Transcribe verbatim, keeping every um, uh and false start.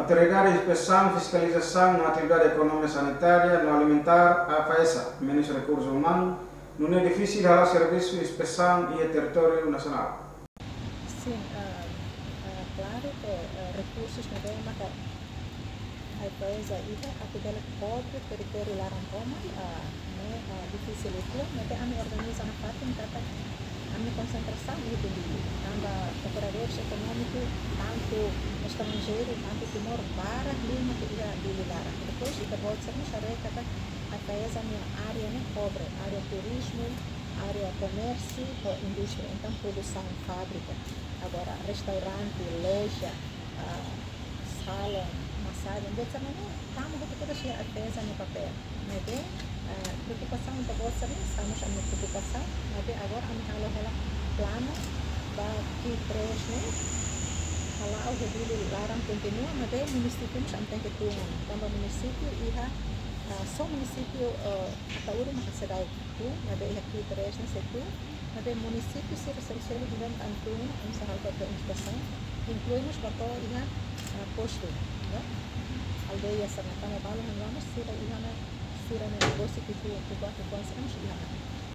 Autoridade Inspesaun, Fiskalizasaun no Atividade Ekonomia, Sanitária no Alimentár, AIFAESA, menus Rekursu Umanu, nune'e difisil hala'o servisu inspesaun iha territóriu nasionál. Sin, ah, ah, klaru ke, ah, rekursus ne'ebé maka AIFAESA iha atu bele kobre territóriu laran tomak, ah, ne'e, ah, difisil uitoan, maibé ami organiza nafatin katak ami konsentrasaun iha Dili. Tanba operadores ekonómiku, tantu estranjeiru, tantu Timor, barak liu mak iha Dili laran. Depois, ita-boot sira mós haree katak AIFAESA nia área ne'e kobre, área turizmu, área komérsiu ho indústria. Entaun, produsaun, fábrika. Agora, restaurante, loja, ah, salon, masajen, buat sira-ne'e, tama hotu-hotu iha AIFAESA nia papél. Maibé, ah, preokupasaun ita-boot sira, estamos ami preokupasaun, maibé agora ami halo hela planu ba Q três ne'e, hala'o iha Dili laran kontinua, maibé munisípiu mós ami tenke tun ona. Tanba munisípiu iha, ah, só munisípiu, ah, Ataúru mak seidauk tun, maibé iha Q três ne'e sei tun, maibé munisípiu sira seluk-seluk mak ami tun ona, ami sei halo papél inspesaun, inklui mós ba to'o iha, ah, postu, no? Aldeia sira-ne'e, tanba balu han vamos sira iha ona, sira-nia negósiu ki'ik-oan, ki'ik-oan, ki'ik-oan sira mós iha ona.